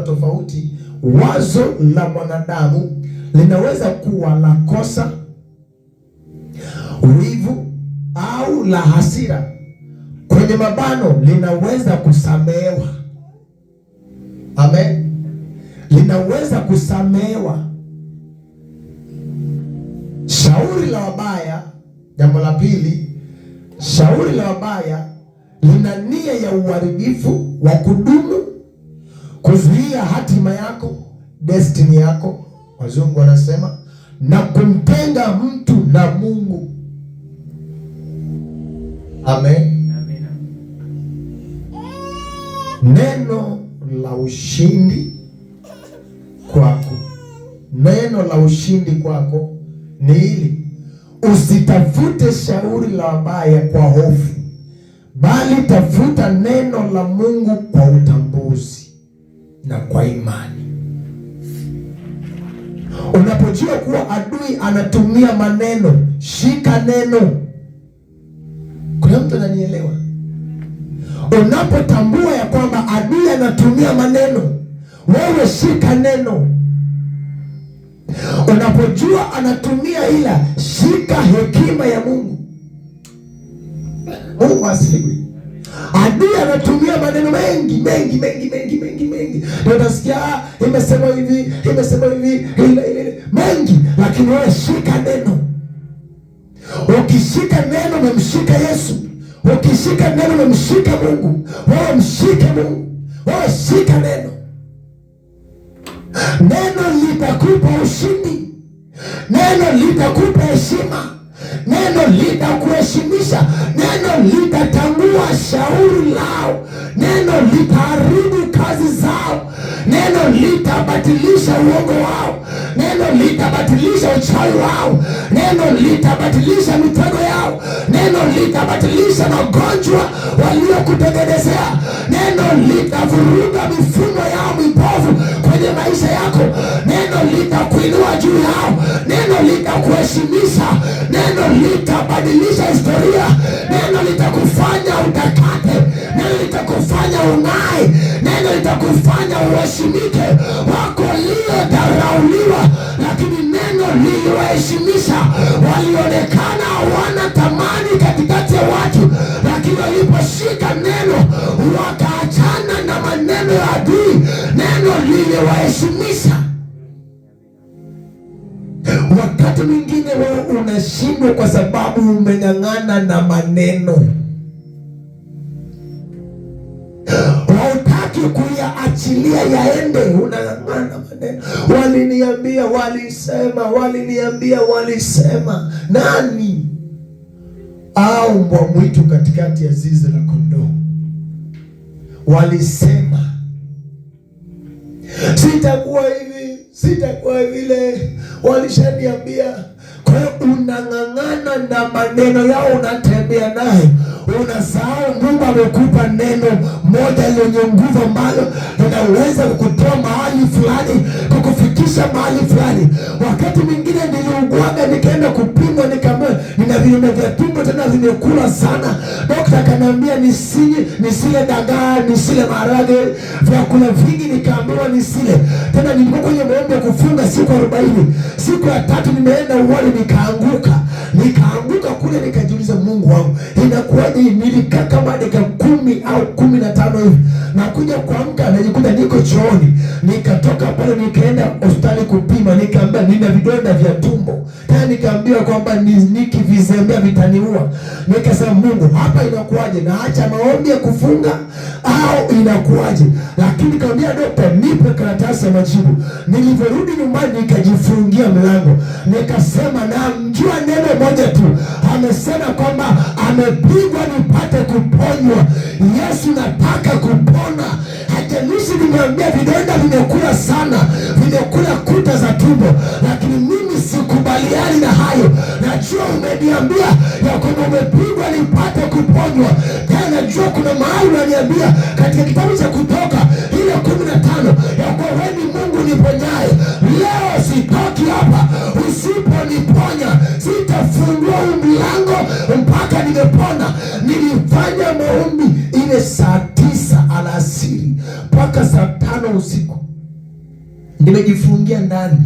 tofauti. Wazo la mwanadamu linaweza kuwa la kosa, wivu au la hasira. Kwenye mabano linaweza kusamehewa. Amen, linaweza kusamehewa. Shauri la wabaya, jambo la pili, shauri la wabaya lina nia ya uharibifu wa kudumu, kuzuia hatima yako, destiny yako, wazungu wanasema, na kumtenga mtu na Mungu. Amen. Amina. Neno la ushindi kwako, neno la ushindi kwako ni hili: usitafute shauri la wabaya kwa hofu, bali tafuta neno la Mungu kwa utambuzi na kwa imani. Unapojua kuwa adui anatumia maneno, shika neno. Kuna mtu ananielewa? Unapotambua ya kwamba adui anatumia maneno, wewe shika neno. Unapojua anatumia ila, shika hekima ya Mungu. Mungu asifiwe. Adui anatumia maneno mengi mengi mengi mengi mengi mengi, ndio utasikia imesema hivi, imesema hivi, ile ile mengi, lakini wewe shika neno. Ukishika neno umemshika Yesu. Ukishika neno umemshika Mungu. Wewe mshike Mungu, wewe shika neno. Neno litakupa ushindi, neno litakupa heshima, neno litakuheshimisha, neno litatangua shauri lao, neno litaharibu kazi zao, neno litabatilisha uongo wao, neno litabatilisha uchawi wao, neno litabatilisha mitego yao, neno litabatilisha magonjwa waliokutengenezea, neno litavuruga mifumo yao mibovu kwenye maisha yako, neno litakuinua juu yao, neno litakuheshimisha, neno litabadilisha historia, neno litakufanya utakate, neno litakufanya ung'ae, neno litakufanya uheshimike. Wako waliodharauliwa, lakini neno liliwaheshimisha. Walionekana hawana thamani katikati ya watu, lakini waliposhika neno wakaachana na maneno ya adui, neno liliwaheshimisha. Wakati mwingine wewe unashindwa kwa sababu umeng'ang'ana na maneno, hautaki kuyaachilia yaende, unang'ang'ana maneno. Waliniambia, walisema, waliniambia, walisema. Nani? Au mbwa mwitu katikati ya zizi la kondoo. Walisema sitakuwa hivi, sitakuwa vile, walishaniambia. Kwa hiyo unang'ang'ana na maneno yao, unatembea nayo, unasahau Mungu amekupa neno moja lenye nguvu ambalo linaweza kukutoa mahali fulani, kukufikisha mahali fulani. Wakati mwingine niliuguaga, nikaenda kupimwa, nikaambiwa nina vidonda vya tumbo, tena vimekula sana. Dokta akaniambia nisile dagaa, nisile maharage, vyakula vingi nikaambiwa nisile. Tena nilikuwa kwenye maombi ya kufunga siku 40. Siku ya tatu nimeenda uwani, nikaanguka. Nikaanguka kule, nikajiuliza Mungu wangu, inakuwaje? Nilikaa kama dakika 10 au 15 hivi, nakuja kuamka najikuta niko chooni. Nikatoka pale nikaenda hospitali kupima, nikaambiwa nina vidonda vya tumbo. Tena nikaambiwa kwamba nikivizembea vitaniua. Nikasema Mungu, hapa inakuwaje? Naacha maombi ya kufunga au inakuwaje? Lakini nikamwambia daktari, nipe karatasi ya majibu. Nilivyorudi nyumbani nikajifungia mlango, nikasema namjua neno moja tu, amesema kwamba amepigwa nipate kuponywa. Yesu, nataka kupona. Haijalishi nimeambia vidonda vimekula sana, vimekula kuta za tumbo, lakini mimi sikubaliani na hayo. Najua umeniambia ya kwamba umepigwa nipate kuponywa. Tena najua kuna mahali unaniambia katika kitabu cha Kutoka ile 15 ya kuwa wewe ni Mungu niponyaye. Leo sitoki hapa usiponiponya, sitafungua huu mlango mpaka nimepona. Nilifanya maombi ile saa 9 alasiri mpaka saa 5 usiku. Nimejifungia ndani.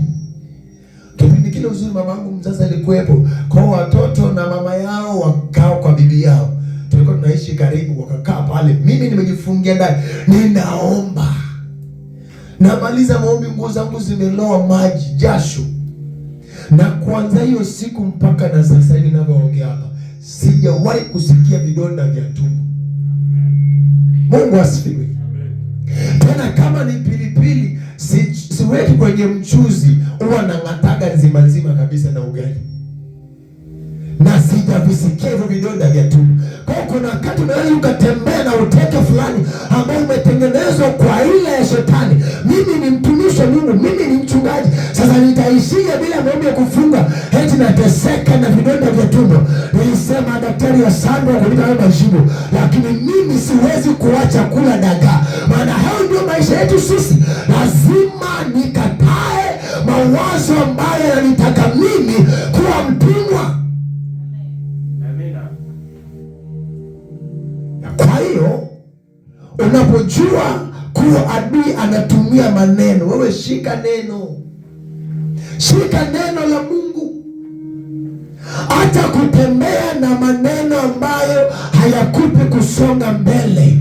Kipindi kile uzuri, mamangu mzazi alikuwepo, kwa watoto na mama yao wakaa kwa bibi yao, tulikuwa tunaishi karibu, wakakaa pale, mimi nimejifungia ndani, ninaomba. Namaliza maombi, nguo zangu zimeloa maji, jasho. Na kuanza hiyo siku mpaka na sasa hivi ninavyoongea hapa, sijawahi kusikia vidonda vya tumbo. Mungu asifiwe. Tena kama ni pilipili siweki kwenye mchuzi, huwa nang'ataga nzima nzima kabisa na ugali, na sijavisikia hivyo vidonda vya tumbo. Kwa hiyo kuna wakati unaweza ukatembea na uteke fulani ambao umetengenezwa kwa ila ya shetani. Mimi ni mtumishi wa Mungu, mimi ni mchungaji, sasa nitaishije bila maombi ya kufunga? Eti nateseka na vidonda vya tumbo. Nilisema daktari ya sando kunipa hayo majibu, lakini mimi siwezi kuacha kula dagaa, maana hayo ndio maisha yetu sisi. Lazima nikatae mawazo ambayo yananitaka mimi kuwa mtumwa. Kwa hiyo unapojua kuwa adui anatumia maneno, wewe shika neno, shika neno la Mungu. Hata kutembea na maneno ambayo hayakupi kusonga mbele,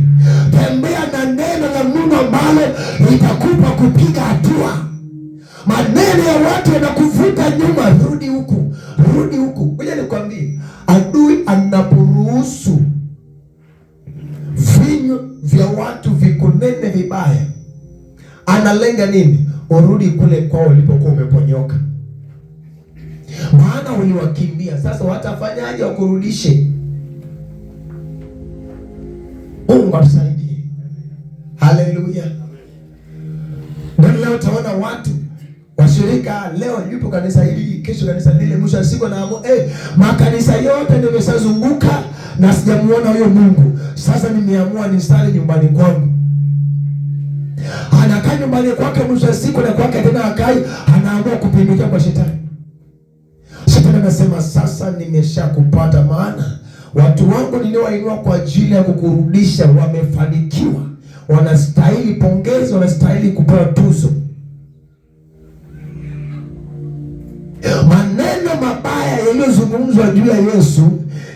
tembea na neno la Mungu ambalo litakupa kupiga hatua. Maneno ya watu yanakuvuta nyuma, rudi huku, rudi huku. Ngoja nikwambie, adui anaporuhusu vinywa vya watu vikunene vibaya, analenga nini? Urudi kule kwao ulipokuwa umeponyoka, maana uliwakimbia. Sasa watafanyaje wakurudishe? Mungu atusaidie, haleluya. Ndio leo utaona watu washirika leo yupo kanisa hili, kesho kanisa lile, mwisho wa siku naamua makanisa yote nimeshazunguka na sijamuona huyo Mungu. Sasa nimeamua nisali nyumbani kwangu. Anakaa nyumbani kwake, mwisho wa siku na kwake tena akai, anaamua kupindukia kwa shetani. Shetani anasema sasa nimeshakupata, maana watu wangu niliowainua kwa ajili ya kukurudisha wamefanikiwa, wanastahili pongezi, wanastahili kupewa tuzo. Maneno mabaya yaliyozungumzwa juu ya Yesu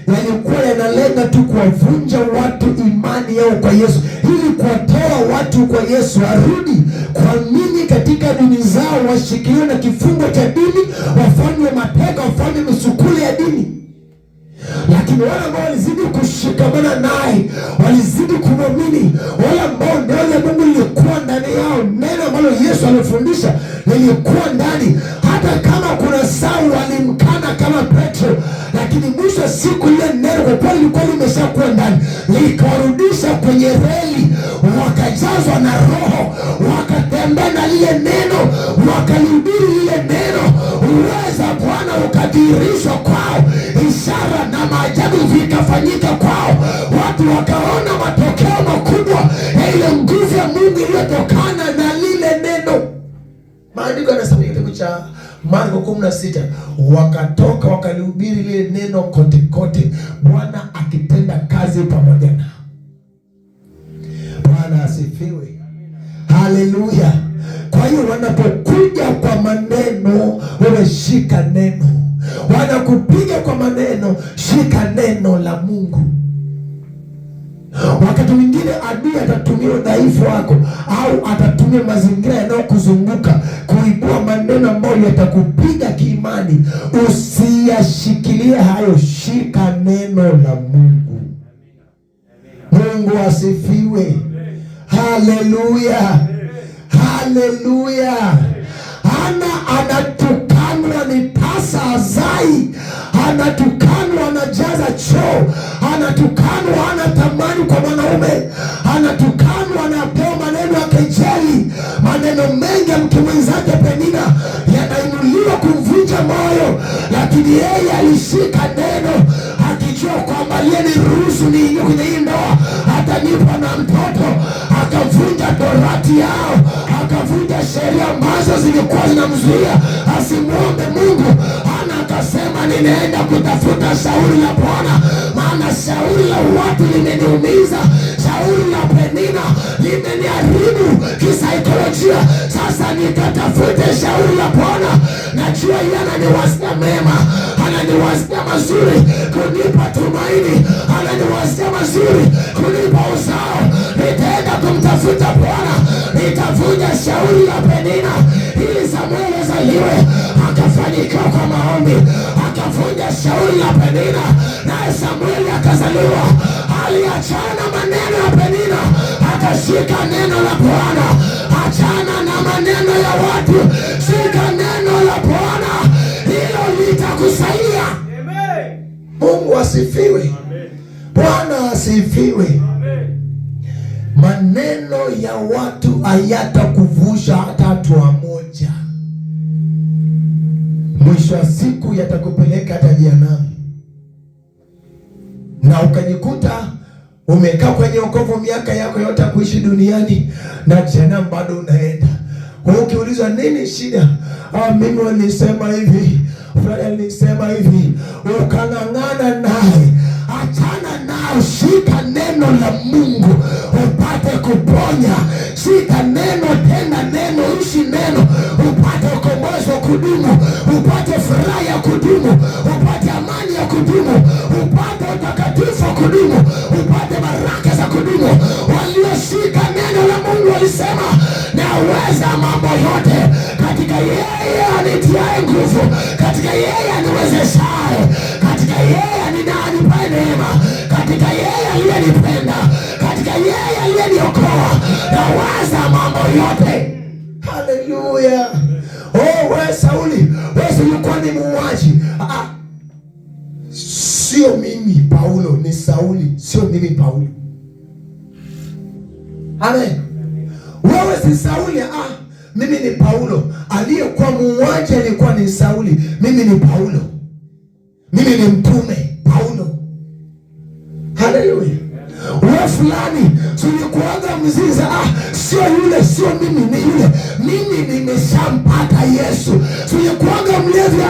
yalikuwa yanalenga tu kuwavunja watu imani yao kwa Yesu, ili kuwatoa watu kwa Yesu, warudi kuamini katika dini zao, washikiliwe na kifungo cha dini, wafanywe mateka, wafanywe misukule ya dini. Lakini wale ambao walizidi kushikamana naye, walizidi kumwamini, wale ambao neno la Mungu lilikuwa ndani yao, neno ambalo Yesu alifundisha lilikuwa ndani, hata kama kuna saa walimkana kama Petro, lakini mwisho siku ile neno kwa kweli lilikuwa limeshakuwa ndani, likawarudisha kwenye reli, wakajazwa na Roho, wakatembea na lile neno, wakalihubiri lile neno, uweza Bwana ukadhihirishwa kwao, ishara na maajabu vikafanyika kwao, watu wakaona matokeo makubwa ya ile nguvu ya Mungu iliyotokana na lile neno. Maandiko yanasema kitabu cha Marko 16, wakatoka wakalihubiri lile neno kote kote, Bwana akitenda kazi pamoja nao. Bwana asifiwe, haleluya. Kwa hiyo wanapokuja kwa maneno, wewe shika neno. Wanakupiga kwa maneno, shika neno la Mungu. Wakati mwingine adui atatumia udhaifu wako au atatumia mazingira yanayokuzunguka kuibua maneno ambayo yatakupiga kiimani. Usiyashikilie hayo, shika neno la Mungu. Mungu asifiwe, haleluya, haleluya. Ana anatukanwa ni tasa azai, anatukanwa anajaza choo, anatukanwa ana thamani kwa mwanaume, anatukanwa anapewa maneno ya kejeli, maneno mengi ya mke mwenzake Penina yanainuliwa kumvunja moyo, lakini yeye alishika neno akijua kwamba aliyeniruhusu niingie kwenye hii ndoa atanipa na mtoto. Akavunja torati yao, akavunja sheria ambazo zilikuwa zinamzuia asimwombe Mungu. Ana Akasema, ninaenda kutafuta shauri la Bwana, maana shauri la watu limeniumiza, shauri la Penina limeniharibu kisaikolojia. Sasa nikatafute shauri la Bwana. Najua yeye ananiwazia mema, ananiwazia mazuri kunipa tumaini, ananiwazia mazuri kunipa uzao. Nitaenda kumtafuta Bwana, nitavunja shauri la Penina ili Samueli azaliwe. Akafanikiwa kwa maombi, akavunja shauri la Penina, naye Samueli akazaliwa. Aliachana maneno ya Penina, akashika neno la Bwana. Achana na maneno ya watu, shika neno la Bwana, hilo litakusaidia. Mungu asifiwe. Bwana asifiwe. Maneno ya watu hayatakuvusha hata hatua moja. Mwisho wa siku yatakupeleka hata jehanamu, na ukajikuta umekaa kwenye wokovu miaka yako yote ya kuishi duniani na jehanamu bado unaenda. Kwa hiyo ukiulizwa nini shida, mimi walisema hivi, fulani alisema hivi, ukang'ang'ana naye, achana nao, shika neno la Mungu upate kuponya. Shika neno, tenda neno, ishi neno, upate ukombozi wa kudumu, upate furaha ya kudumu, upate amani ya kudumu, upate utakatifu wa kudumu, upate baraka za kudumu. Walioshika neno la Mungu walisema, naweza mambo yote katika yeye anitiaye nguvu, katika yeye aniwezeshaye, katika yeye anipaye neema, katika yeye aliyenipenda, katika yeye aliyeniokoa, naweza mambo yote. Haleluya! Oh, we Sauli, wewe ulikuwa ni muuaji. Sio mimi Paulo, ni Sauli, sio mimi Paulo. Amen. Wewe si Sauli, mimi ni Paulo. Aliyekuwa muuaji alikuwa ni Sauli, mimi ni Paulo. Mimi ni mtume Paulo. Haleluya. Wewe fulani tulikuaga mziza, sio yule, sio mimi, ni yule. Mimi nimeshampata Yesu. Tulikuaga mlevi,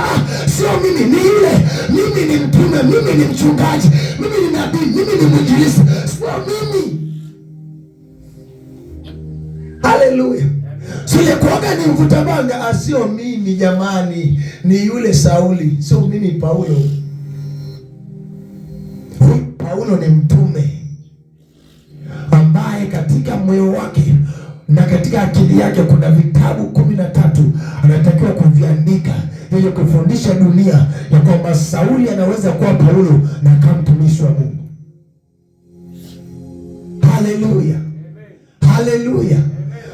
sio mimi, ni yule. Mimi ni mtume, mimi ni mchungaji, mimi ni nabii, mimi ni mwinjilisti, sio mimi. Haleluya. Tulikuaga ni mvuta bangi, sio mimi jamani, ni yule Sauli, sio mimi Paulo. Paulo ni mtume ambaye katika moyo wake na katika akili yake kuna vitabu 13 anatakiwa kuviandika ili kufundisha dunia ya kwamba Sauli anaweza kuwa Paulo na kama mtumishi wa Mungu. Haleluya. Haleluya.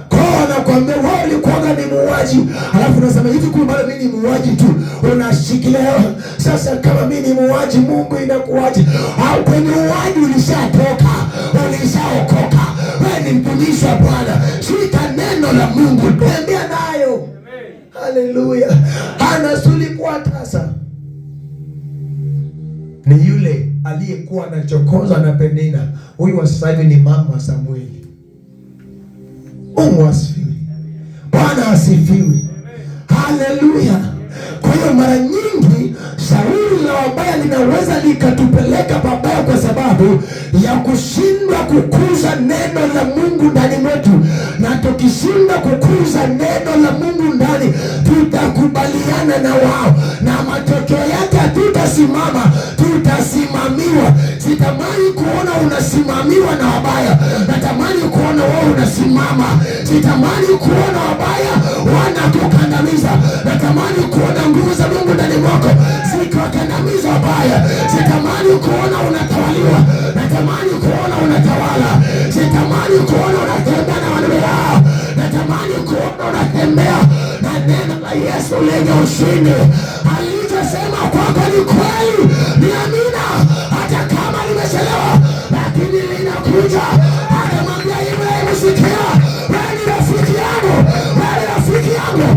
Kwa anakuambia wewe ulikuwa ni muuaji, alafu unasema hivi, kumbe bado mimi ni muuaji tu. Unashikilia sasa, kama mimi ni muuaji, Mungu inakuaje? Au kwenye uuaji ulishatoka, ulishaokoka. Wewe ni mtumishi wa Bwana, shika neno la Mungu, tembea nayo. Haleluya. Hana ulikuwa tasa ni yule aliyekuwa anachokozwa na Penina. Huyu wa sasa hivi ni mama wa Samueli. Mungu asifiwe. Bwana asifiwe. Haleluya. Kwa hiyo mara nyingi shauri la wabaya linaweza likatupeleka pabaya kwa sababu ya kushindwa kukuza neno la Mungu ndani mwetu, na tukishindwa kukuza neno la Mungu ndani, tutakubaliana na wao na matokeo yake hatutasimama, tutasimamiwa. Sitamani kuona unasimamiwa na wabaya, natamani kuona wewe unasimama. Sitamani kuona wabaya wanakukandamiza, natamani kuona nguvu za Mungu ndani mwako zikiwakandamiza wabaya. Sitamani kuona unatawaliwa, natamani kuona unatawala. Sitamani kuona unatembea na maneno yao, natamani kuona unatembea na neno la Yesu lenye ushindi. Alichosema kwako ni kweli, ni amina, hata kama limechelewa, lakini linakuja. Akamwambia Ibrahimu, sikia, wewe ni rafiki yangu, wewe ni rafiki yangu,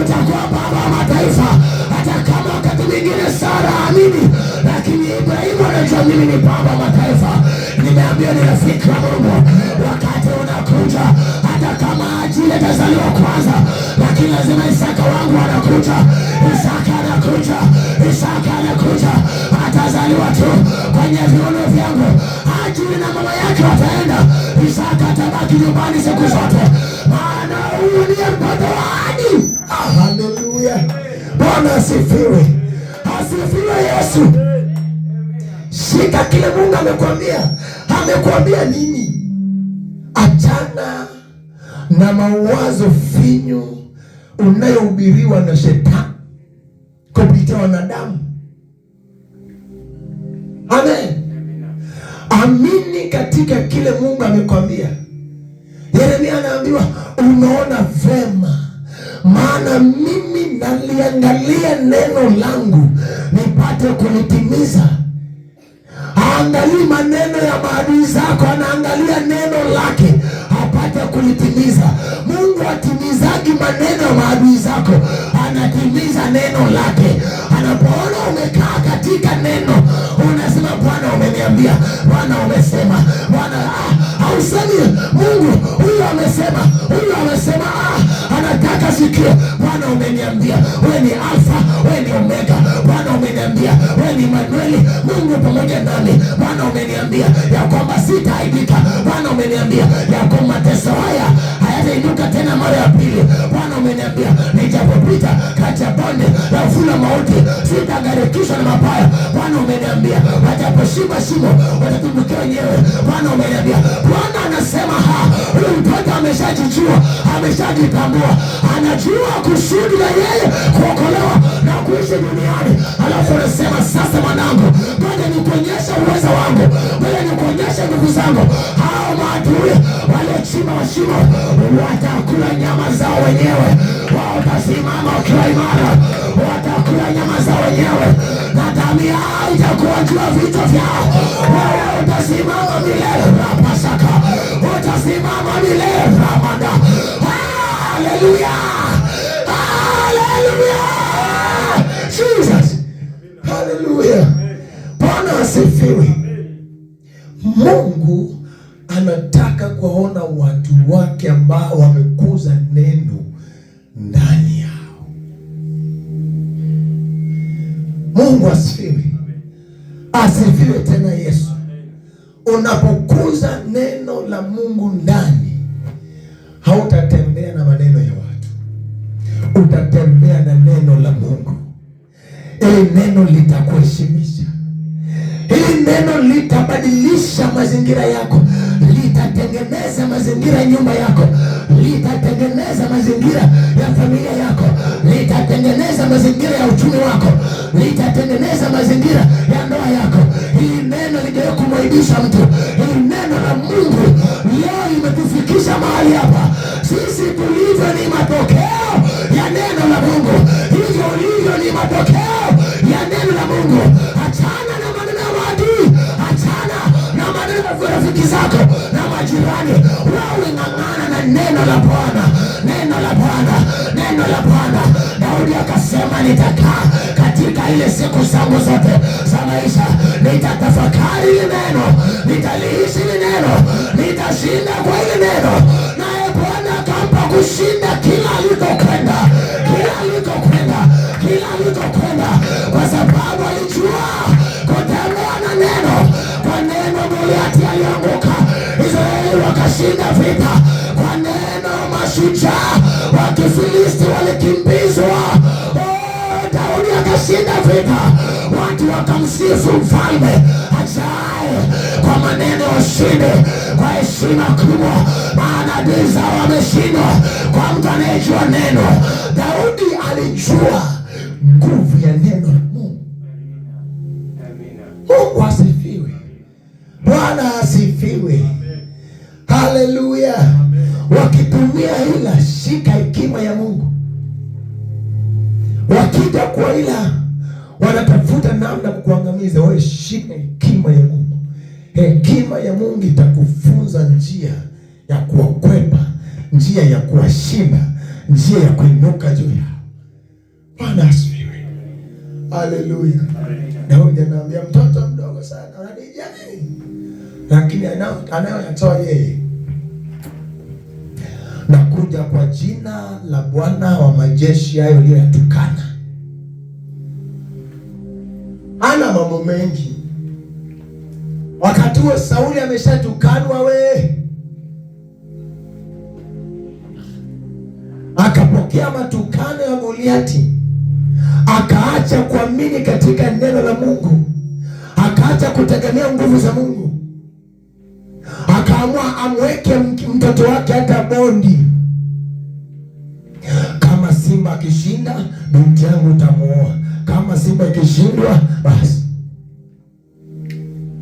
utakuwa baba wa mataifa. Hata kama wakati mwingine Sara amini, lakini Ibrahimu anajua mimi ni baba wa mataifa, nimeambiwa ni rafiki wa Mungu. Wakati unakuja, hata kama ajili itazaliwa kwanza, lakini Lakini lazima Isaka wangu anakuja, Isaka anakuja, Isaka anakuja, atazaliwa tu kwenye viuno vyangu. Ajili na mama yake wataenda, Isaka atabaki nyumbani siku zote, maana huyu ndiye mtoto wa ahadi. Haleluya! Bwana asifiwe, asifiwe Yesu. Shika kile Mungu amekwambia. Amekwambia nini? Achana na mawazo finyu unayohubiriwa na shetani kupitia wanadamu. Amen. Amini katika kile Mungu amekwambia. Yeremia anaambiwa unaona vema, maana mimi naliangalia neno langu nipate kulitimiza. Haangalii maneno ya maadui zako, anaangalia neno lake apate kulitimiza. Mungu atimizagi maneno ya maadui zako, anatimiza neno lake. Anapoona umekaa katika neno, unasema Bwana umeniambia, Bwana umesema, Bwana hausemi Mungu huyu amesema, huyu amesema, anataka sikio. Bwana umeniambia, wewe ni Alfa, wewe ni Omega. Bwana umeniambia, wewe ni Emanueli, Mungu pamoja nami. Bwana umeniambia ya kwamba sitaaibika. Bwana umeniambia ya kwamba mateso haya hayatainuka tena mara ya pili. Bwana umeniambia nijapopita kati ya bonde la uvuli wa mauti sitagharikishwa na mabaya. Bwana umeniambia wajaposhimba shimo watatumbukia wenyewe. Bwana umeniambia. Bwana anasema huyu mtoto ameshajijua, ameshajitambua, anajua kusudi la yeye kuokolewa na kuishi duniani. Alafu anasema sasa, mwanangu, ngoja nikuonyeshe uwezo wangu, ngoja nikuonyeshe nguvu zangu. Hao maadui waliochimba mashimo watakula nyama zao wenyewe, watasimama wakiwa imara, watakula nyama zao wenyewe, na damu yao itakuwa juu ya vichwa vyao. Wewe utasimama milele, rapasaka, utasimama milele, ramanda. Haleluya, haleluya, Jesus, haleluya. Bwana asifiwe. Mungu anataka kuwaona watu wake ambao wamekuza neno ndani yao. Mungu asifiwe, asifiwe tena Yesu. Unapokuza neno la Mungu ndani, hautatembea na maneno ya watu, utatembea na neno la Mungu. Ili neno litakuheshimisha, hili neno litabadilisha mazingira yako, litatengeneza mazingira ya nyumba yako, litatengeneza mazingira ya familia yako, litatengeneza mazingira ya uchumi wako, litatengeneza mazingira ya ndoa yako. Hili neno lijawahi kumwaibisha mtu. Hili neno la Mungu leo limetufikisha mahali hapa. Sisi tulivyo ni matokeo ya neno la Mungu. Hivyo ulivyo ni matokeo ya neno la Mungu. Achana na maneno ya maadui, achana na maneno ya rafiki zako na majirani. Wewe ng'ang'ana na neno la Bwana, neno la Bwana, neno la Bwana. Daudi akasema, nitakaa katika ile siku zangu zote za maisha, nitatafakari ile neno, nitaliishi ile neno, nitashinda kwa ile neno. Naye Bwana akampa kushinda kila alikokwenda, kila alikokwenda, kila alikokwenda, kwa sababu alijua kutembea na neno. Kwa neno Goliati alianguka, Israeli wakashinda vita. Kwa neno mashujaa wa Kifilisti walikimbizwa. Daudi akashinda vita, watu wakamsifu mfalme ajaye kwa maneno ya ushindi, kwa heshima kubwa, maana adui zao wameshindwa kwa mtu anayejua neno. Daudi alijua nguvu ya neno la Mungu. Mungu asifiwe, Bwana asifiwe, haleluya. Wakitumia hila, shika hekima ya Mungu. Wakija kwa hila, wanatafuta namna kukuangamiza wewe, shika hekima ya Mungu. Hekima ya Mungu itakufunza njia ya kuwakwepa, njia ya kuwashinda, njia ya kuinuka juu yao. Bwana asifiwe, haleluya. Daudi anaambia mtoto mdogo sana, unanijia nini? Lakini anayoyatoa yeye. Nakuja kwa jina la Bwana wa majeshi hayo uliyoyatukana. Ana mambo mengi. Wakati huo Sauli ameshatukanwa, we akapokea matukano ya Goliati, akaacha kuamini katika neno la Mungu, akaacha kutegemea nguvu za Mungu, akaamua amweke mtoto wake hata bondi. Kama simba akishinda, binti yangu utamuoa. Kama simba ikishindwa, basi.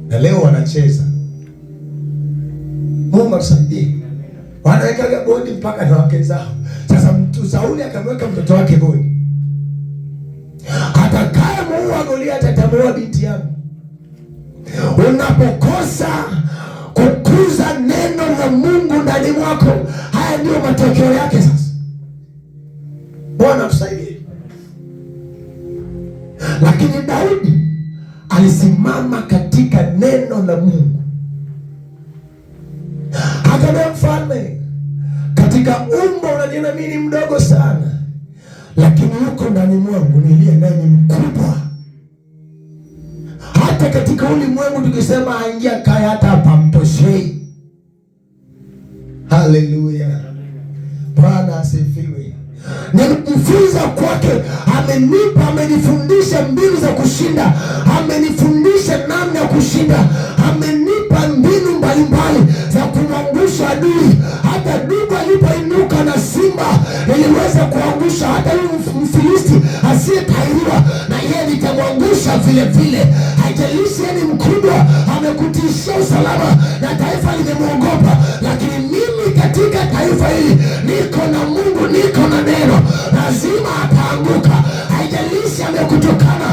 Na leo wanacheza. Mungu atusaidie. Wanawekaga bondi mpaka na wake zao. Sasa mtu Sauli akamweka mtoto wake bondi, atakaye muua Goliati atamuoa binti yangu. Unapokosa kukuza neno la Mungu ndani mwako, haya ndiyo matokeo yake. Sasa Bwana tusaidie. Lakini Daudi alisimama katika neno la Mungu, akaambia mfalme, katika umbo unaniona mimi ni mdogo sana, lakini yuko ndani mwangu niliye naye ni mkubwa. Hata katika ulimwengu tukisema aingia kaya, hata hapamtoshei. Haleluya, Bwana asifiwe. Nimejifunza kwake, amenipa, amenifundisha mbinu za kushinda, amenifundisha namna ya kushinda, amenipa mbinu mbalimbali za kumwangusha adui. Hata dubu alipoinuka na simba niliweza kuangusha, hata huyu Mfilisti asiyetahiriwa na yeye nitamwangusha vile vile. Haijalishi yeye ni mkubwa, amekutishia usalama na taifa limemwogopa, lakini mimi katika taifa hili niko na Mungu, niko na neno, lazima ataanguka. Haijalishi amekutukana,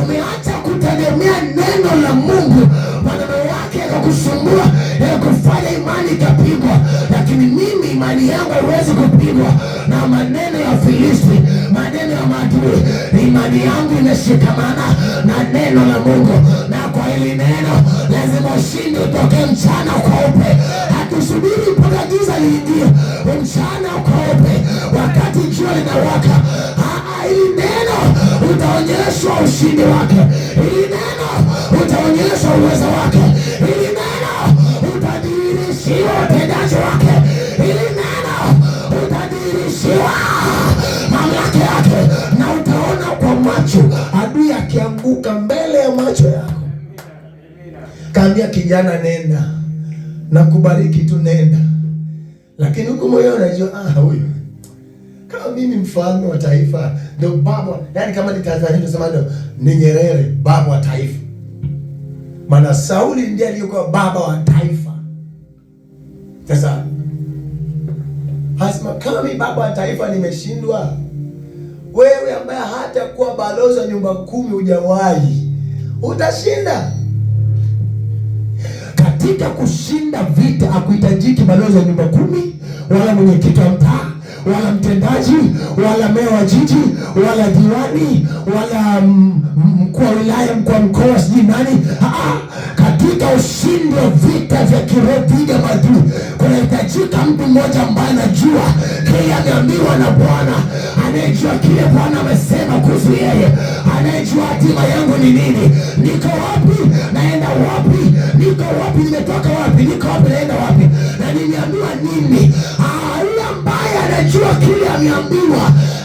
umeacha kutegemea neno la Mungu, maneno yake yakakusumbua, yakufanya imani ikapigwa, lakini mimi imani yangu haiwezi kupigwa na maneno ya Filisti, maneno ya maadui. Imani yangu imeshikamana na neno la Mungu, na kwa hili neno lazima ushindi utoke mchana kweupe. Hatusubiri mpaka giza liingie, mchana kweupe, wakati jua linawaka. Hili neno utaonyeshwa ushindi wake, hili neno utaonyeshwa uwezo wake, hili neno utadhihirishiwa utendaji wake, hili neno utadhihirishiwa mamlaka yake, na utaona kwa macho adui akianguka mbele ya macho yako. Kaambia kijana, nenda na kubariki tu, nenda. Lakini huku moyo unajua, huyu kama mimi mfalme wa taifa ndio baba, yani kama ni Tanzania tunasema ndio ni Nyerere baba wa taifa, maana Sauli ndiye aliyekuwa baba wa taifa. Sasa hasema kama mimi baba wa taifa nimeshindwa, wewe ambaye hata kuwa balozi wa nyumba 10 hujawahi, utashinda? Katika kushinda vita hakuhitajiki balozi wa nyumba 10 wala mwenyekiti wa mtaa wala mtendaji wala meya wa jiji wala diwani wala mkuu wa wilaya, mkuu wa mkoa, sijui nani. Katika ushindi wa vita vya kiroho dhidi ya maadui kunahitajika mtu mmoja ambaye anajua kile ameambiwa na Bwana, anayejua kile Bwana amesema kuhusu yeye, anayejua hatima yangu ni nini, niko wapi, naenda wapi, niko wapi, nimetoka wapi, niko wapi, naenda wapi, na nimeambiwa nini. Yule ambaye anajua kile ameambiwa,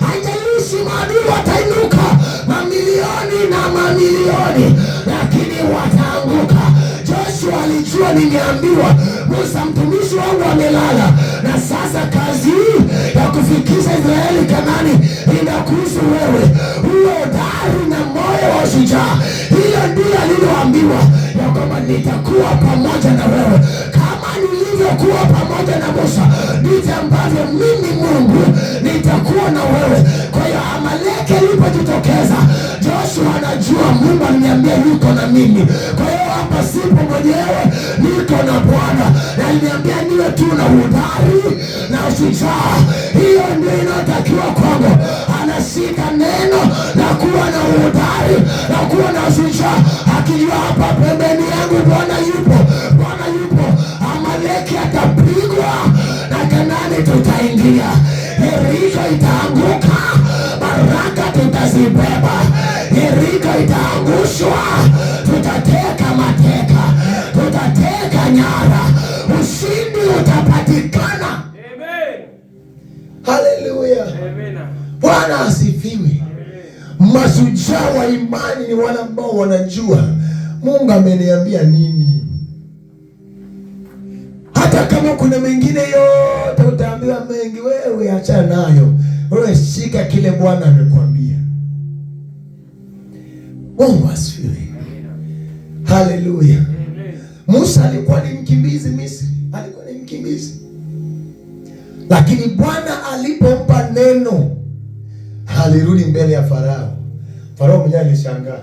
haijalishi maadui watainuka mamilioni na mamilioni, lakini wataanguka. Joshua alijua, nimeambiwa Musa mtumishi wangu amelala, na sasa kazi hii ya kufikisha Israeli Kanaani inakuhusu wewe. Huo hodari na moyo wa ushujaa, hiyo ndiyo aliloambiwa ya kwamba nitakuwa pamoja na wewe kama nilivyokuwa pamoja na Musa, ndivyo ambavyo mimi Mungu nitakuwa na wewe. Kwa hiyo Amaleki alipojitokeza, Joshua anajua Mungu aliniambia yuko na mimi. Kwa hiyo hapa sipo mwenyewe, niko na Bwana, na aliniambia niwe tu na hodari na ushujaa. Hiyo ndio inayotakiwa kwangu. Anashika neno la kuwa na hodari na kuwa na ushujaa, akijua hapa pembeni yangu Bwana yupo, Bwana yupo. Amaleki atapigwa na Kanaani tutaingia. Yeriko itaanguka, baraka tutazibeba. Yeriko itaangushwa, tutateka mateka, tutateka nyara, ushindi utapatikana. Amen. Haleluya, Amen. Bwana asifiwe. Mashujaa wa imani ni wale ambao wanajua Mungu ameniambia nini. Hata kama kuna mengine yote utaambiwa mengi, wewe achana nayo, wewe shika kile Bwana amekwambia. Mungu asifiwe. Haleluya. Amen. Musa alikuwa ni mkimbizi Misri, alikuwa ni mkimbizi, lakini Bwana alipompa neno alirudi mbele ya Farao. Farao mwenyewe alishangaa,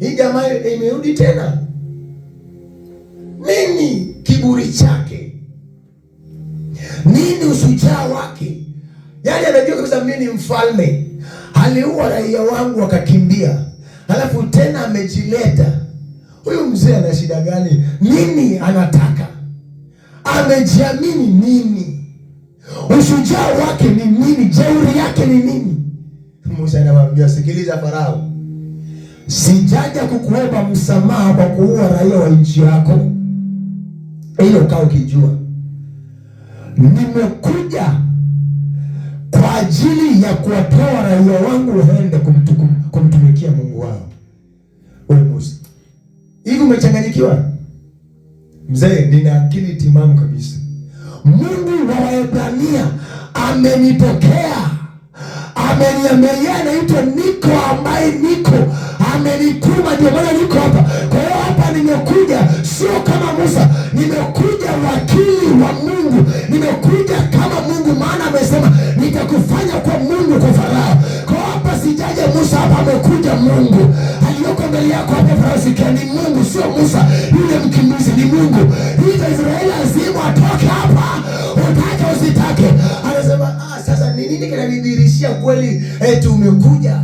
hii jamaa imerudi tena nini? Kiburi chake nini? Ushujaa wake? Yaani anajua kabisa mimi ni mfalme, aliua raia wangu wakakimbia, halafu tena amejileta. Huyu mzee ana shida gani? Nini anataka? Amejiamini nini? Ushujaa wake ni nini? Jeuri yake ni nini? Musa anamwambia, sikiliza Farao, sijaja kukuomba msamaha kwa kuua raia wa nchi yako, hilo ukaa ukijua. Nimekuja kwa ajili ya kuwatoa raia wangu waende kumtumikia Mungu wao. Wewe Musa, hivi umechanganyikiwa? Mzee, nina akili timamu kabisa. Mungu wa Waebrania amenitokea, ameniambia yeye anaitwa Niko ambaye niko, amenituma, ndio maana niko hapa. Kwa hiyo hapa nimekuja sio kama Musa, nimekuja wakili wa Mungu, nimekuja kama Mungu, maana amesema nitakufanya kwa Mungu kwa Farao. Kwa hiyo hapa sijaja Musa, hapa amekuja Mungu aliyoko mbele yako hapa. Farao, sikia, ni Mungu, sio Musa yule mkimbizi, ni Mungu. Hivyo Israeli lazima atoke hapa, utake usitake. Anasema sasa ni nini kinanidhihirishia kweli eti umekuja?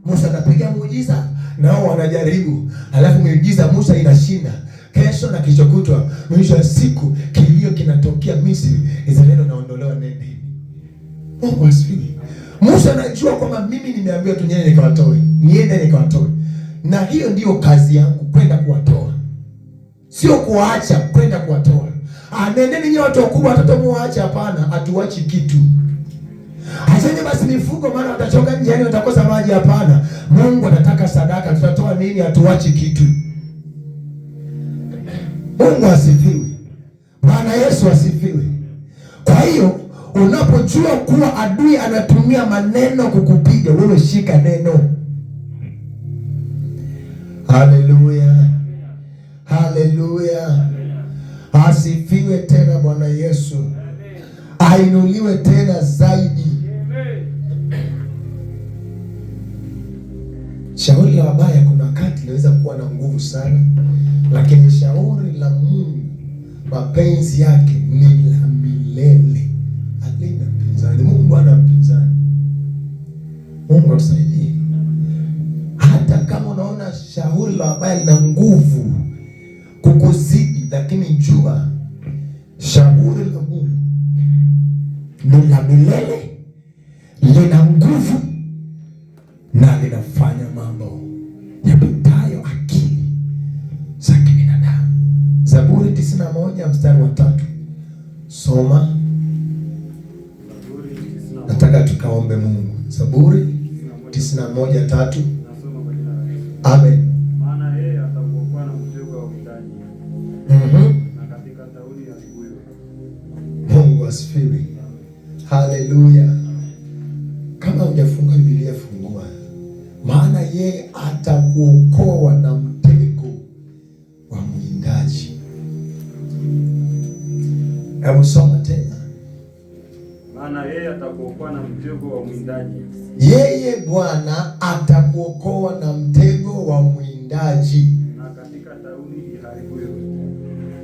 Musa anapiga muujiza, nao wanajaribu, alafu miujiza Musa inashinda. Kesho na kesho kutwa, mwisho wa siku kilio kinatokea Misri, Israeli wanaondolewa nendeni. Mungu asifiwe. Musa anajua kwamba mimi nimeambiwa tu niende nikawatoe, niende nikawatoe, na hiyo ndiyo kazi yangu, kwenda kuwatoa, sio kuwaacha, kwenda kuwatoa. Nendeni nyinyi watu wakubwa, watoto muwaache? Hapana, hatuachi kitu. Acheni basi mifugo, maana watachoka njiani, watakosa maji. Hapana, Mungu anataka sadaka, tutatoa nini? Hatuachi kitu. Mungu asifiwe. Bwana Yesu asifiwe. Kwa hiyo unapojua kuwa adui anatumia maneno kukupiga wewe, shika neno. Haleluya, haleluya, asifiwe tena Bwana Yesu, ainuliwe tena zaidi. Shauri la wabaya kuna wakati linaweza kuwa na nguvu sana, lakini shauri la Mungu, mapenzi yake ni la milele, halina mpinzani. Mungu hana mpinzani. Mungu atusaidie. Hata kama unaona shauri la wabaya lina nguvu kukuzidi, lakini jua shauri la Mungu ni la milele, lina nguvu na linafanya mambo yapitayo akili za kibinadamu. Zaburi 91 mstari wa 3. Soma, Zaburi 91. nataka tukaombe Mungu. Zaburi 91:3. Nasoma kwa jina la Yesu. Amen. Maana yeye atakuokoa na mtego wa uwindaji na katika tauni ya miguyo. Mungu asifiwe. Haleluya. Kama hujafunga Biblia fungua. Maana yeye atakuokoa na mtego wa mwindaji. Hebu soma tena. Maana yeye atakuokoa na mtego wa mwindaji Yeye Bwana atakuokoa na mtego wa mwindaji. na katika tauni iharibuyo.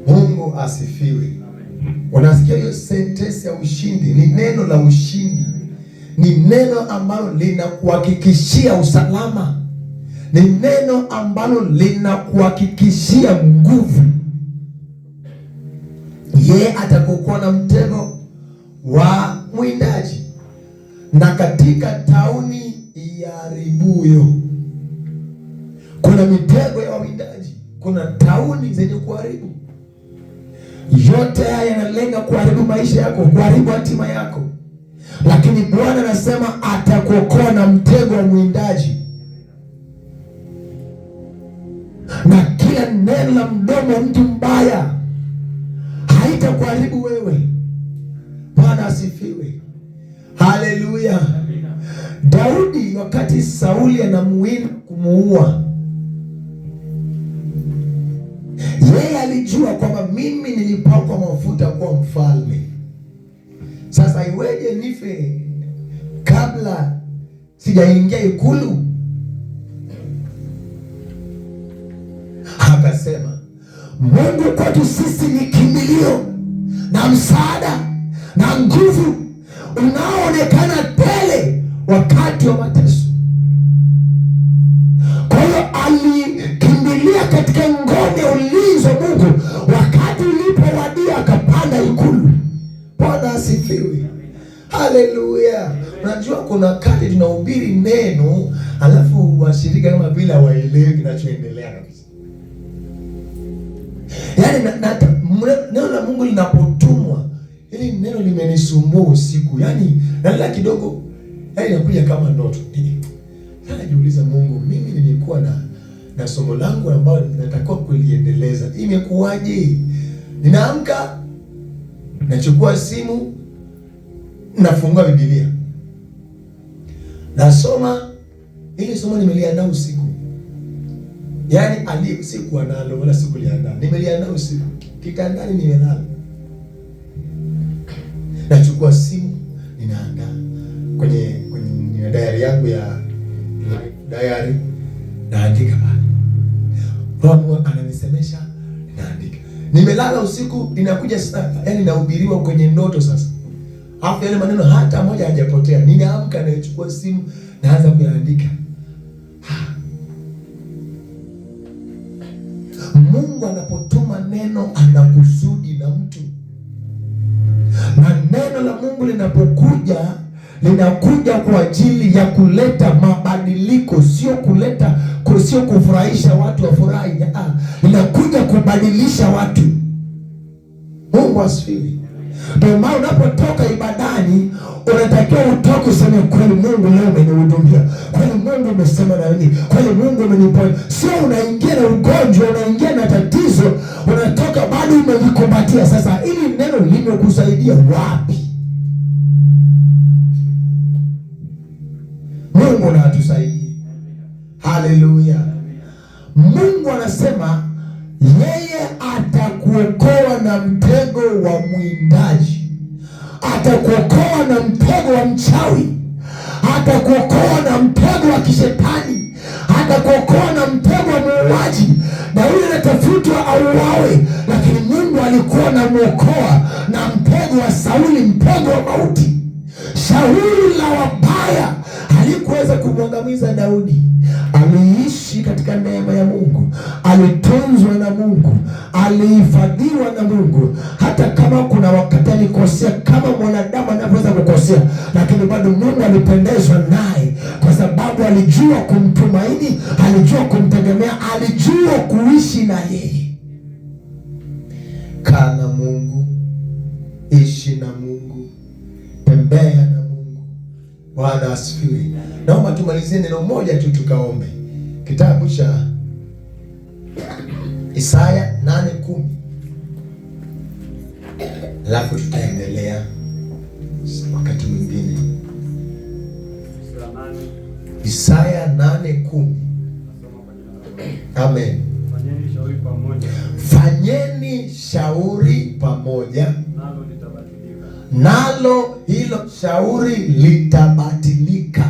Mungu asifiwe. Amen. Unasikia hiyo sentensi ya ushindi? Ni neno la ushindi, ni neno ambalo linakuhakikishia usalama, ni neno ambalo linakuhakikishia nguvu. Yeye atakuokoa na mtego wa mwindaji. na katika tauni iharibuyo. Kuna mitego ya wawindaji, kuna tauni zenye kuharibu. Yote haya yanalenga kuharibu maisha yako, kuharibu hatima yako, lakini Bwana anasema atakuokoa na mtego wa mwindaji na kila neno la mdomo wa mtu mbaya haitakuharibu wewe. Bwana asifiwe, haleluya. Daudi wakati Sauli anamuinda kumuua, yeye alijua kwamba mimi nilipakwa mafuta kuwa mfalme. Sasa iweje nife kabla sijaingia ikulu? Akasema, Mungu kwetu sisi ni kimbilio na msaada na nguvu unaoonekana tele wakati wa mateso. Kwa hiyo alikimbilia katika ngome ya ulinzi wa Mungu, wakati ulipowadia akapanda ikulu. Bwana asifiwe, haleluya. Unajua kuna wakati tunahubiri neno alafu washirika kama vile hawaelewi kinachoendelea kabisa. Yaani neno la Mungu linapotumwa, hili neno limenisumbua usiku, yaani nalala kidogo, yaani inakuja kama ndoto. Najiuliza, Mungu, mimi nilikuwa na somo langu ambalo natakiwa kuliendeleza, imekuwaje? Ninaamka, nachukua simu, nafungua Biblia, nasoma ile somo nimeliandaa usiku. Yaani sikuwa nalo wala sikuliandaa, nimeliandaa usiku, kitandani nimelala. Nachukua simu ninaandaa kwenye diary yangu ya diary, naandika pale. Roho ananisemesha, ninaandika. Nimelala usiku, inakuja sasa, yaani nahubiriwa kwenye ndoto sasa. Alafu yale maneno hata moja hajapotea. Ninaamka, naichukua simu, naanza kuyaandika. Mungu anapotuma neno anakusudi na mtu, na neno la Mungu linapokuja linakuja kwa ajili ya kuleta mabadiliko, sio kuleta, sio kufurahisha watu wafurahi. Linakuja kubadilisha watu. Mungu asifiwe. Ndio maana unapotoka ibadani unatakiwa utoke useme, kweli Mungu leo umenihudumia, kweli Mungu umesema na mimi, kweli Mungu umeniponya. Sio unaingia na ugonjwa, unaingia na tatizo, unatoka bado umejikumbatia. Sasa ili neno limekusaidia wapi? Mungu na atusaidie. Haleluya. Mungu anasema yeye atakuokoa na mtego wa mwindaji, atakuokoa na mtego wa mchawi, atakuokoa na mtego wa kishetani, atakuokoa na mtego wa muuaji. Daudi anatafutwa auawe, lakini Mungu alikuwa anamuokoa na mtego wa Sauli, mtego wa mauti. Shauri la wabaya halikuweza kumwangamiza Daudi. Aliishi katika neema ya Mungu, alitunzwa na Mungu, alihifadhiwa na Mungu. Hata kama kuna wakati alikosea, kama mwanadamu anavyoweza kukosea, lakini bado Mungu alipendezwa naye, kwa sababu alijua kumtumaini, alijua kumtegemea, alijua kuishi na yeye. Kaa na Mungu, ishi na Mungu, tembea na Mungu. Bwana asifiwe. Naomba tumalizie neno moja tu tukaombe. Kitabu cha Isaya 8:10. Alafu tutaendelea wakati mwingine. Isaya 8:10. Amen. Fanyeni shauri pamoja, nalo hilo shauri litabatilika.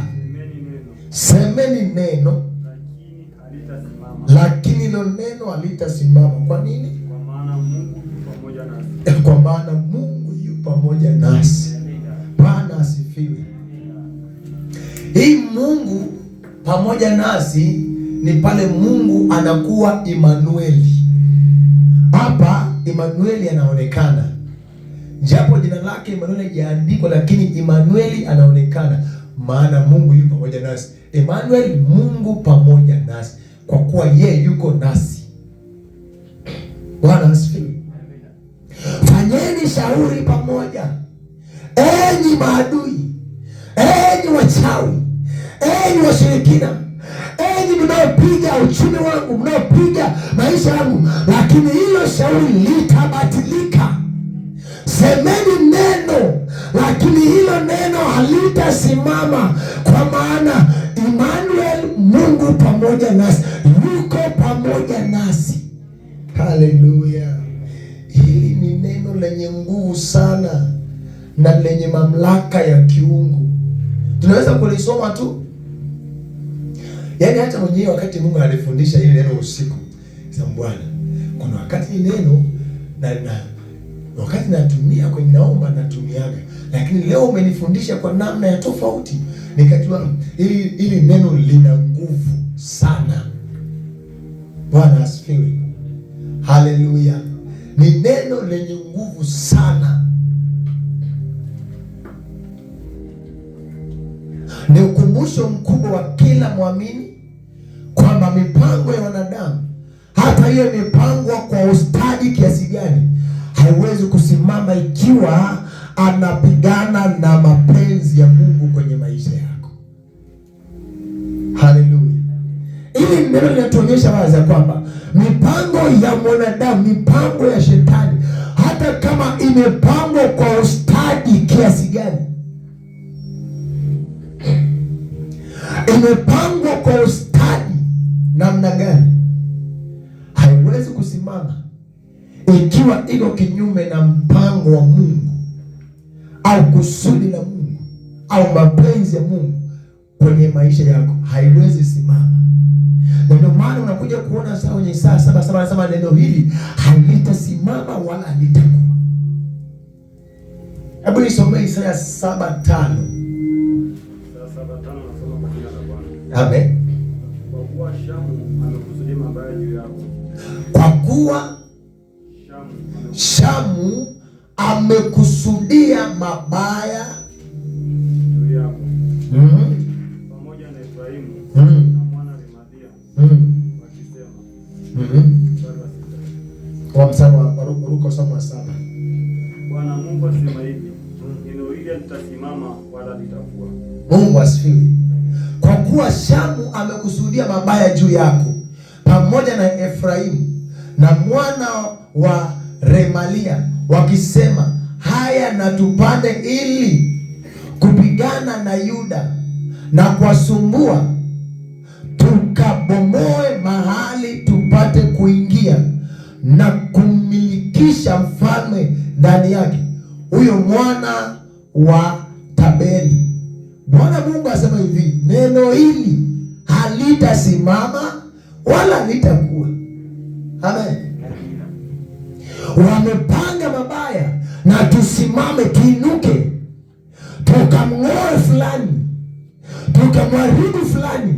Semeni neno, lakini hilo neno halitasimama. Kwa nini? Kwa maana Mungu yu pamoja nasi. Kwa maana Mungu yu pamoja nasi. Bwana asifiwe. Hii Mungu pamoja nasi ni pale Mungu anakuwa Imanueli. Hapa Imanueli anaonekana. Japo jina lake Emmanuel haijaandikwa, lakini Emmanuel anaonekana, maana Mungu yuko pamoja nasi. Emmanuel, Mungu pamoja nasi, kwa kuwa yeye yuko nasi. Bwana asifiwe. Fanyeni shauri pamoja, enyi maadui, enyi wachawi, enyi washirikina, enyi mnaopiga uchumi wangu, mnaopiga maisha yangu, lakini hilo shauri litabatilika. Semeni neno, lakini hilo neno halitasimama, kwa maana Emmanuel, Mungu pamoja nasi, yuko pamoja nasi. Haleluya! Hili ni neno lenye nguvu sana na lenye mamlaka ya kiungu. Tunaweza kulisoma tu, yaani hata mwenyewe wakati Mungu alifundisha hili neno usiku, sasa Bwana, kuna wakati hili neno na wakati natumia kwenye naomba natumiaga, lakini leo umenifundisha kwa namna ya tofauti, nikajua hili neno lina nguvu sana. Bwana asifiwe, haleluya. Ni neno lenye nguvu sana, ni ukumbusho mkubwa wa kila mwamini kwamba mipango ya wanadamu, hata hiyo mipango kwa ustadi kiasi gani, haiwezi kusimama ikiwa anapigana na mapenzi ya Mungu kwenye maisha yako. Haleluya! Hili neno linatuonyesha wazi ya kwamba mipango ya mwanadamu, mipango ya shetani, hata kama imepangwa kwa ustadi kiasi gani, imepangwa kwa ustadi namna gani, haiwezi kusimama ikiwa iko kinyume na mpango wa Mungu au kusudi la Mungu au mapenzi ya Mungu kwenye maisha yako, haiwezi simama. Na ndio maana unakuja kuona saa kwenye Isaya 7:7 anasema neno hili halitasimama wala halitakuwa. Hebu nisomee Isaya 7:5. Isaya 7:5 nasoma kwa jina la Bwana. Amen. Kwa kuwa Shamu amekusudia mabaya juu yako. Kwa kuwa Shamu amekusudia mabaya juu yako. Pamoja na Efraimu na mwana Remalia wakisema. Mstari wa 6. Kwa mstari wa Ruka somo wa 7. Bwana Mungu asema hivi, neno hili litasimama wala litakuwa. Mungu asifiwe. Kwa kuwa Shamu amekusudia mabaya juu yako pamoja na Efraimu na mwana wa Remalia wakisema, haya na tupande ili kupigana na Yuda na kuwasumbua, tukabomoe mahali tupate kuingia na kumilikisha mfalme ndani yake, huyo mwana wa Tabeli. Bwana Mungu asema hivi, neno hili halitasimama wala halitakuwa. Amen. Wamepanga mabaya, na tusimame tuinuke, tukamng'oe fulani, tukamharibu fulani,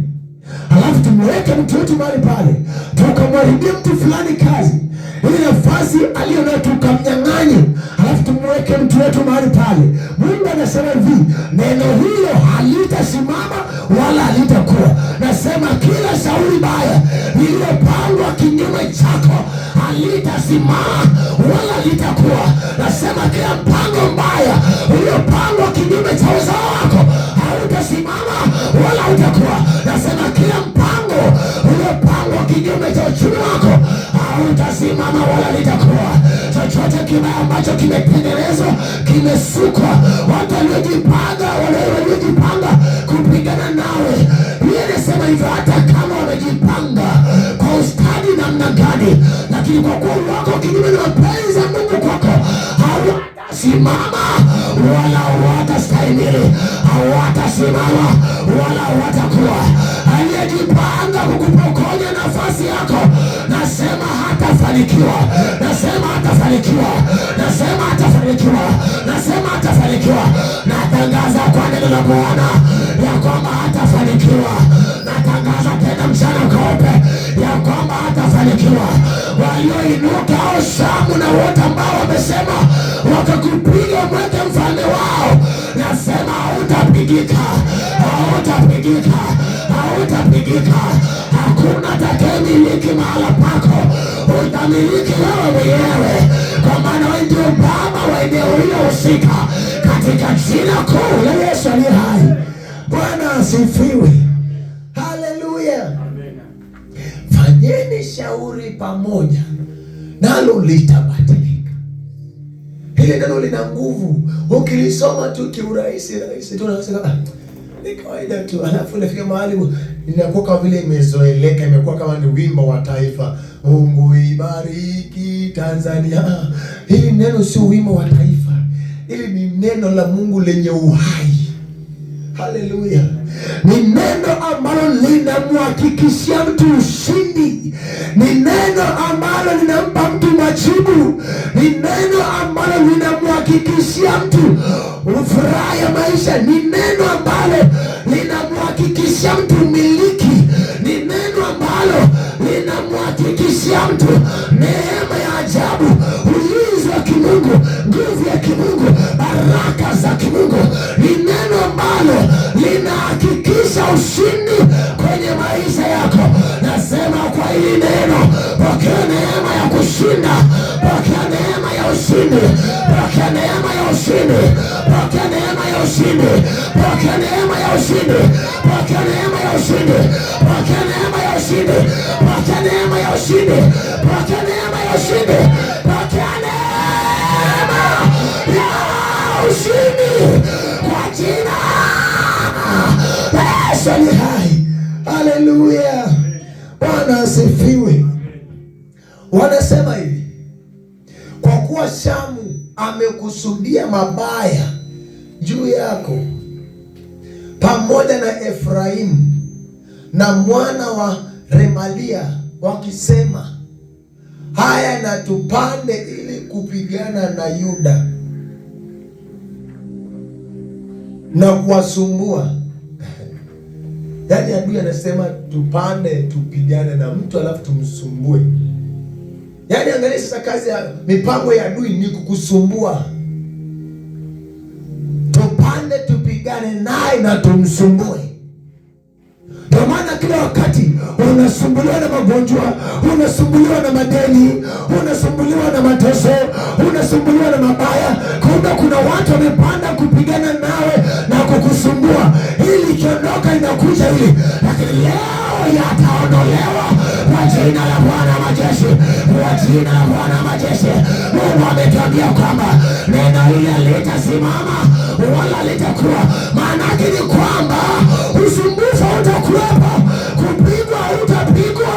alafu tumweke mtu wetu mahali pale, tukamharibia mtu fulani kazi, ili nafasi aliyonayo tukamnyang'anye, alafu tumweke mtu wetu mahali pale. Mungu anasema hivi, neno hilo halitasimama wala halitakuwa. Nasema kila shauri baya lililopangwa kinyume chako halitasimama wala halitakuwa. Nasema kila mpango mbaya uliopangwa kinyume cha uzao wako hautasimama wala hautakuwa. Nasema kila mpango uliopangwa kinyume cha uchumi wako hautasimama wala litakuwa. Chochote kibaya ambacho kimetengenezwa, kimesukwa, watu waliojipanga, wale waliojipanga kupigana nawe, yeye anasema hivyo, hata kama wamejipanga kwa ustadi namna gani, lakini kwa kuwa wako kinyume na mapenzi ya Mungu kwako, hawatasimama wala hawatastahimili, hawatasimama wala hawatakuwa. Aliyejipanga kukupokonya nafasi yako, nasema hatafanikiwa, nasema hatafanikiwa, nasema hatafanikiwa, nasema hatafanikiwa. Natangaza kwa neno la Bwana ya kwamba hatafanikiwa. Natangaza tena mchana kweupe ya ya kwamba hatafanikiwa, walioinuka au Shamu na wote ambao wamesema wakakupiga mweke mfalme wao, nasema hautapigika, hautapigika, hautapigika. Hakuna atakayemiliki mahala pako, utamiliki wewe mwenyewe, kwa maana wewe ndio baba wa eneo hilo husika, katika jina kuu la Yesu aliye hai. Bwana asifiwe, haleluya. Fanyeni shauri pamoja, nalo litabatilika. Hili neno lina nguvu, ukilisoma tu kiurahisi rahisi tu unasema ni kawaida tu, alafu inafika mahali inakuwa kama vile imezoeleka, imekuwa kama ni wimbo wa taifa, Mungu ibariki Tanzania. Hili neno sio wimbo wa taifa, hili ni neno la Mungu lenye uhai. Haleluya! Ni neno ambalo linamhakikishia mtu ushindi, ni neno ambalo linampa mtu majibu, ni neno ambalo linamhakikishia mtu furaha ya maisha, ni neno ambalo linamhakikishia mtu miliki, ni neno ambalo linamhakikishia mtu neema ya ajabu, ulinzi wa kimungu, nguvu ya kimungu, baraka za kimungu. Ni neno ambalo linahakikisha ushindi kwenye maisha yako. Nasema kwa hili neno, pokea neema ya kushinda, pokea neema ya ushindi, pokea neema ya ushindi, pokea neema ya ushindi, pokea neema ya ushindi, pokea neema ya ushindi, pokea neema ya ushindi, pokea neema ya ushindi, pokea neema ya ushindi, pokea neema ya ushindi kwa jina la Yesu aliye hai. Haleluya, Bwana asifiwe. Wanasema hivi, kwa kuwa Shamu amekusudia mabaya juu yako pamoja na Efraimu na mwana wa Remalia, wakisema, haya na tupande ili kupigana na Yuda na kuwasumbua. Yaani adui anasema tupande tupigane na mtu alafu tumsumbue. Yaani angalia sasa, kazi ya mipango ya adui ni kukusumbua. Tupande tupigane naye na tumsumbue. Ndio maana kila wakati unasumbuliwa na magonjwa, unasumbuliwa na madeni, unasumbuliwa na mateso, unasumbuliwa na mabaya. Kumbe kuna watu wamepanda kupigana nawe na kukusumbua. Hili ikiondoka inakuja hili, lakini leo yataondolewa kwa jina la Bwana majeshi, kwa jina la Bwana majeshi. Mungu ametuambia kwamba neno hili halitasimama wala litakuwa. Maana yake ni kwamba usumbufu hautakuwepo, kupigwa hautapigwa,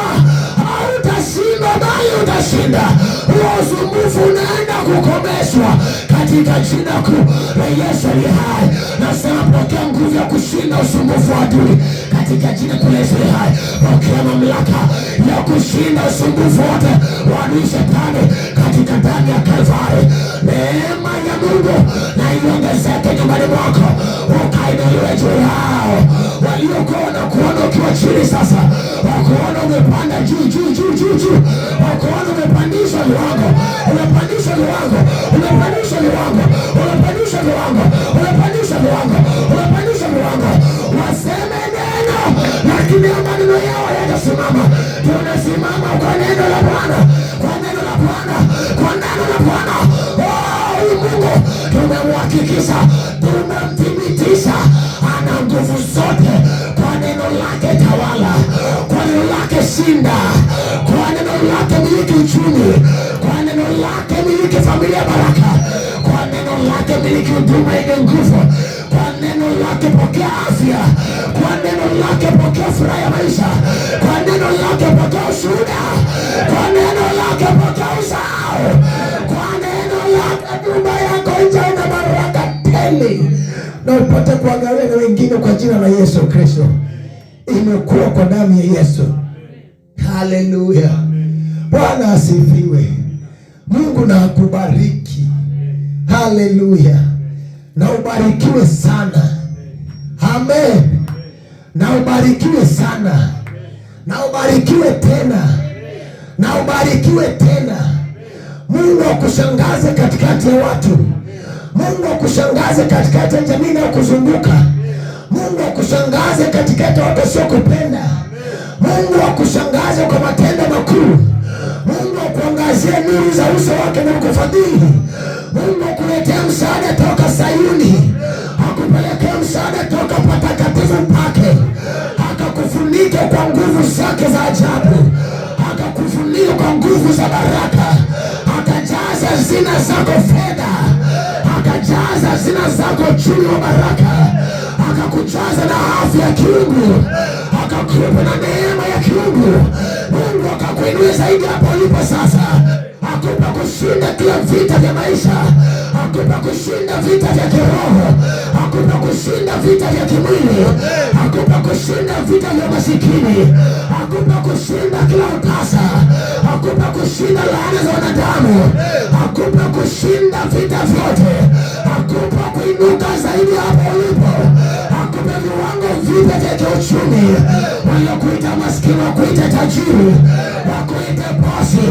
hautashinda bali utashinda. Huo usumbufu unaenda kukomeshwa katika jina kuu la Yesu aliye hai. Nasema pokea nguvu ya kushinda usumbufu wa adui katika jina kuu la Yesu aliye hai. Pokea mamlaka ya kushinda usumbufu wote wa adui shetani katika damu ya Kalvari. Neema ya Mungu na iongezeke nyumbani mwako, ukainuliwe juu yao waliokuwa wanakuona ukiwa chini, sasa wakuona umepanda juu juu juu juu juu, wakuona umepandishwa viwango, umepandishwa viwango, umepandishwa viwango, umepandishwa viwango, umepandishwa viwango, umepandishwa viwango. Waseme neno, lakini maneno yao hayatasimama. Tunasimama kwa neno la Bwana, kwa neno la Bwana, kwa neno la Bwana. Oh, Mungu tumemhakikisha, tumemthibitisha, ana nguvu zote. Kwa neno lake tawala, kwa neno lake shinda, kwa neno lake miliki uchumi, kwa neno lake miliki familia baraka, kwa neno lake miliki huduma yenye nguvu, kwa neno lake pokea afya, kwa neno lake pokea furaha ya maisha, kwa neno lake pokea ushuhuda, kwa neno lake pokea uzao, kwa neno lake nyumba yako ijae na baraka tele, na upate kuangalia na wengine kwa jina la Yesu Kristo. Imekuwa kwa damu ya Yesu. Haleluya, Bwana asifiwe. Mungu na akubariki. Haleluya, na ubarikiwe sana. Amen, na ubarikiwe sana, Na ubarikiwe tena, na ubarikiwe tena. Mungu akushangaze katikati ya watu. Mungu akushangaze katikati ya jamii inayokuzunguka. Mungu akushangaze katikati ya watu wasiokupenda. Mungu akushangaze kwa matendo makuu. Mungu akuangazie nuru za uso wake na kukufadhili. Mungu akuletea msaada toka Sayuni, akupelekea msaada toka patakatifu pake, akakufunika kwa nguvu zake za ajabu, akakufunika kwa nguvu za baraka, akajaza zina zako fedha, akajaza zina zako chini wa baraka, akakujaza na afya ya kiungu, akakupa na neema ya kiungu. Mungu akakuinua zaidi hapo ulipo sasa, akupa kushinda kila vita vya maisha, akupa kushinda vita vya kiroho, akupa kushinda vita vya kimwili, akupa kushinda vita vya masikini, akupa kushinda kila utasa, akupa kushinda laana za wanadamu, akupa kushinda vita vyote, akupa kuinuka zaidi hapo ulipo, akupa viwango vipya vya kiuchumi. Waliokuita maskini wakuite tajiri, wakuite bosi.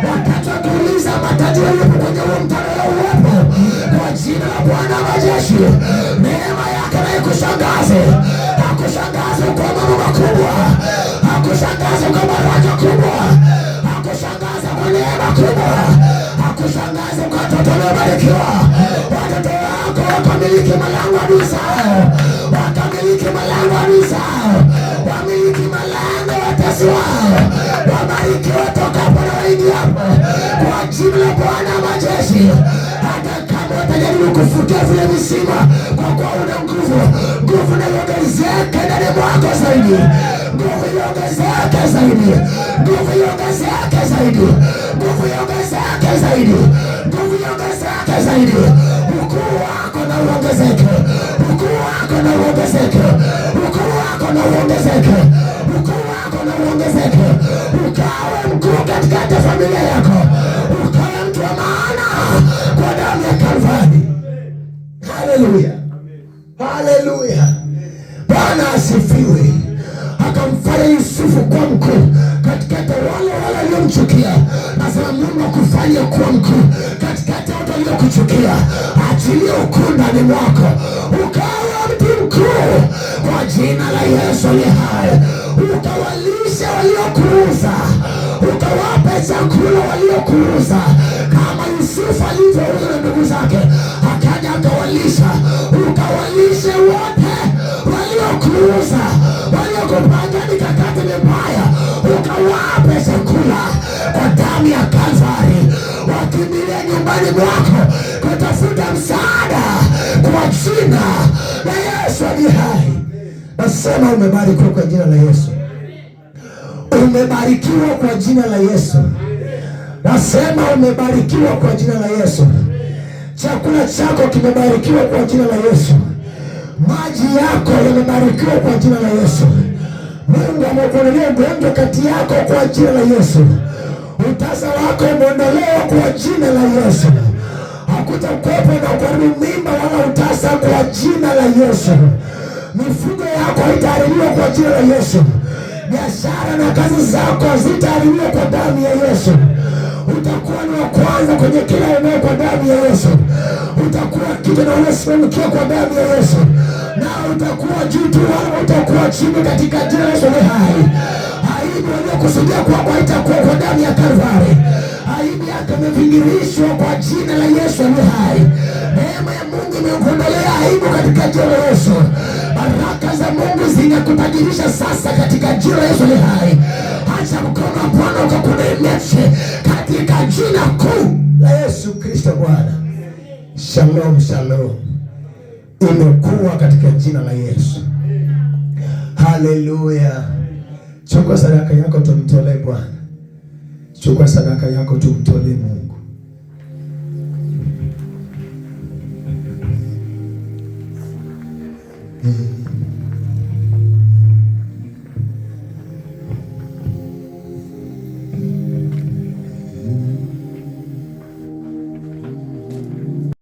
Wakati wakiuliza matajiri yupo kwenye huo mtandao uwepo, kwa jina la Bwana majeshi, neema yake na ikushangaze, akushangaze kwa mambo makubwa, akushangaze kwa baraka kubwa, akushangaze kwa neema kubwa, akushangaze kwa watoto waliobarikiwa. Watoto wako wakamiliki malango adui zao, wakamiliki malango adui zao, wamiliki malango watesi wao, wabarikiwe tokapo na waingiapo, kwa jina la Bwana majeshi. Hata kama watajaribu kufukia vile visima, kwa kuwa una nguvu, nguvu na iongezeke ndani mwako zaidi, nguvu iongezeke zaidi, nguvu iongezeke zaidi, nguvu iongezeke zaidi, nguvu iongezeke zaidi. Ukuu wako na uongezeke, ukuu wako na uongezeke, ukuu wako na uongezeke, ukuu wako na uongezeke, ukawe mkuu katikati ya familia yako, ukawe mtu wa maana kwa damu ya Kalvari. Haleluya, haleluya! Bwana asifiwe. Akamfanya Yusufu kuwa mkuu katikati ya wale wale waliomchukia. Nasema Mungu akufanye kuwa mkuu katikati ya watu waliokuchukia. Achilie ukuu ndani mwako, ukawe mtu mkuu kwa jina la Yesu aliye hai. Ukawalishe waliokuuza, ukawape chakula waliokuuza, kama Yusufu alivyouza na ndugu zake, akaja akawalisha. Ukawalishe wote waliokuuza, waliokupanga mikakati mibaya, ukawape chakula kwa damu ya Kalvari. Wakimbilie nyumbani mwako kutafuta msaada kwa jina la Yesu aliye hai. Nasema umebarikiwa kwa jina la Yesu, umebarikiwa kwa jina la Yesu. Nasema umebarikiwa kwa jina la Yesu. Chakula chako kimebarikiwa kwa jina la Yesu. Maji yako yamebarikiwa kwa jina la Yesu. Mungu amekuondolea ugonjwa kati yako kwa jina la Yesu. Utasa wako umeondolewa kwa jina la Yesu. Hakutakuwepo na kuharibu mimba wala utasa kwa jina la Yesu. Mifugo yako haitaharibiwa kwa jina la Yesu. Biashara na kazi zako hazitaharibiwa kwa damu ya Yesu. Utakuwa ni wa kwanza kwenye kila eneo kwa damu ya Yesu. Utakuwa kitu na unasimamikia kwa damu ya Yesu. Na utakuwa juu tu wala utakuwa chini katika jina la Yesu aliye hai. Aibu waliokusudia kwako haitakuwa kwa damu ya Kalvari. Aibu yako imevingirishwa kwa jina la Yesu aliye hai. Neema ya Mungu imekuondolea aibu katika jina la Yesu. Baraka za Mungu zinakutajirisha sasa katika jina la Yesu aliye hai. Acha mkono wa Bwana ukakuneemeshe katika jina kuu la Yesu Kristo Bwana. Shalom, shalom. Imekuwa katika jina la Yesu. Haleluya. Chukua sadaka yako tumtolee Bwana. Chukua sadaka yako tumtolee Mungu.